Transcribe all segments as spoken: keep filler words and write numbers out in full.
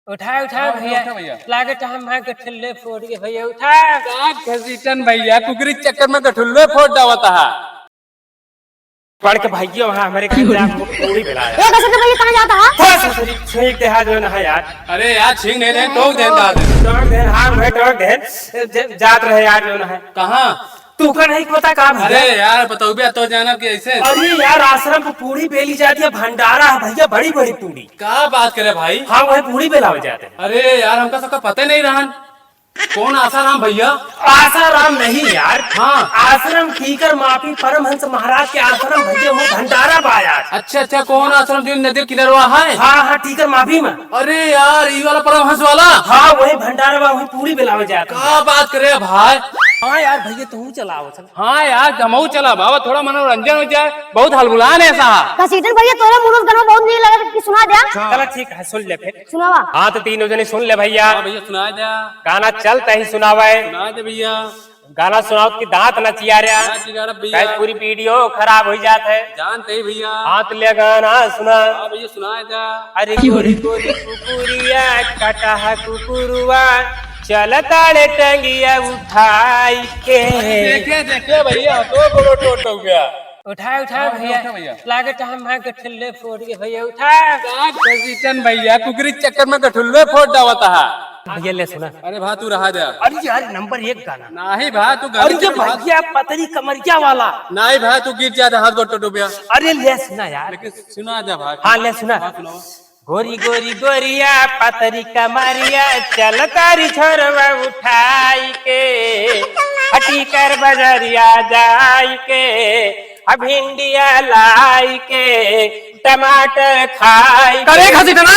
उठा, उठा हाँ, भैया। उठा भैया। लागत है हम वहाँ गठुल्ले फोड़ गए भैया, उठा। का घसीटन भैया, कुकरी के चक्कर में गठुल्ले फोड़ डावत हा। पढ़ के भैया वहाँ हमारे घर से आपको पूरी मिला ए, यार। घसीटन भैया, कहाँ जाता है? बस, बस, छींक दे, हाँ, जो ना है यार। अरे यार, छींक नहीं रहे, टोक दे, टोक दे। टोक दे, हाँ, मैं टोक दे। ज-, जात रहे यार, जो ना है। कहाँ? तू का नहीं पता का भैया? अरे यार, बताओ भैया, तो जाना कि ऐसे। अरे यार, आश्रम को पूरी बेली जाती है, भंडारा है भैया, बड़ी बड़ी पूरी। का बात करे भाई? हाँ, वही पूरी बेलावे जाते हैं। अरे यार, हमका सबका पता नहीं रहन। कौन आसाराम भैया? आसाराम नहीं यार। हाँ। आश्रम टीकर माफी परमहंस महाराज के आश्रम भैया, वो भंडारा बा यार। अच्छा, अच्छा, कौन आश्रम जो नदी किनारवा है? हाँ, हाँ, टीकर माफी में। अरे यार, ई वाला परमहंस वाला? हाँ, वही भंडारा बा, वही पूरी बेलावे जाते हैं। का बात करे भाई? हाँ यार, भैया, तू चलाओ, चल। हाँ यार, हमहू चला बाबा, थोड़ा मनोरंजन हो जाए, बहुत हलबुलान है साहब। घसीटन भैया, तोरे मुरुस गनवा बहुत नीक लगत कि सुना द्या। चला ठीक है, सुन ले फिर। सुनावा। हाँ, तो तीनों जने सुन ले भैया। हाँ भैया, सुना द्या। गाना चलता ही सुनावे। सुना दे भैया। गाना सुनाओ कि दांत न चियारे। ना चियारे भैया। कहे पूरी वीडियो खराब हो जात है। जानते ही भैया। हाँ, तो ले गाना सुना। हाँ भैया, सुना द्या। अरे गोरी गोरी कुकुरिया, कटहा कुकुरुआ, चलताड़े टंगिया उठाई के। देखे, देखे भैया, दो गोड़ो टोट हो गया। उठा, उठा हाँ, भैया। उठा भैया। लागत है हम वहाँ गठुल्ले फोड़ गए भैया, उठा। का घसीटन भैया, कुकरी के चक्कर में गठुल्ले फोड़ डावत हा। भैया ले सुना। अरे भा, तू रहा जा। अरे यार, नंबर एक गाना। नहीं भा, तू गाना अरे ये चला भा। भैया, पतरी कमरिया वाला। नहीं भा, तू गिर जा, हाथ गोड़ टूट गया। अरे ले सुना यार। लेकिन सुना जा भा। हाँ, ले सुना। हाँ, सुनाओ। गोरी गोरी गोरिया, पतरी कमरिया, चल तारी छोरवा उठाई के, हटी कर बजरिया जाई के, अब भिंडिया लाई के, टमाटर खाई के। करे घसीटना?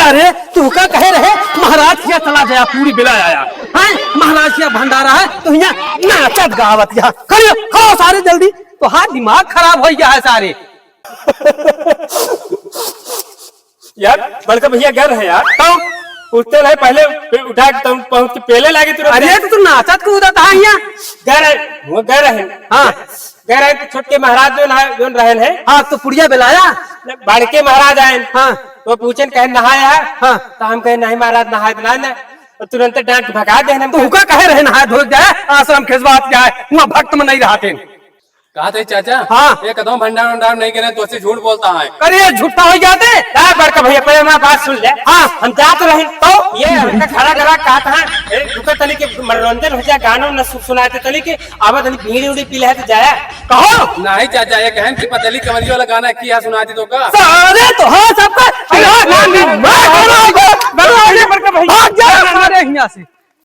अरे, तू का कहे रहे, महाराज किया चला गया, पूरी बिला आया। हैं? महाराज किया भंडारा है, तो यहाँ नाचत गावत यहाँ। खड़ियो, खाओ सारे जल्दी, तो हाँ दिमाग खराब हो गया है सारे। यार, बड़का भैया घर है यार। तो उठते नहीं, पहले उठा के तुम पहुंच के पेले लागे तुरंत। अरे, तो तू नाचत कूदत है यहाँ। घर है, वो घर है। हाँ। घर है तो छोटके महाराज जो ना, जो रहन है। हाँ, तो पुड़िया बेलाया। बड़के महाराज आए। हाँ। तो पूछन कहे नहाया। हाँ। तो हम कहे नहीं महाराज नहाए ना, ना। तो तुरंत डांट भगा दे हम। तो हुका कहे रहे नहाए धोए जाए, आश्रम खिसवात जाए, वहाँ भक्त में नहीं रहते। कहा थे चाचा? हाँ। ये कदम भंडार वंडार नहीं करे, तो से झूठ बोलता है। अरे, ये झूठा हो जाते। का बड़का भैया, पहले हमारी बात सुन ले। हाँ। हम जात रहे, तो? ये हमका खड़ा करा, कहा था, ए, रुका तनी के मनोरंजन हो जाए, गाना उना सु-, सुनाते तनी के, अब तनी बीड़ी उड़ी पी ले तो जाया। कहो। नहीं चाचा, ये कहन की पतली कमरिया वाला गाना किया सुनाती तो का? सारे तो हाँ सबका, अरे, अरे, अरे, अरे, बड़का भैया। भाग जा सारे यहाँ से।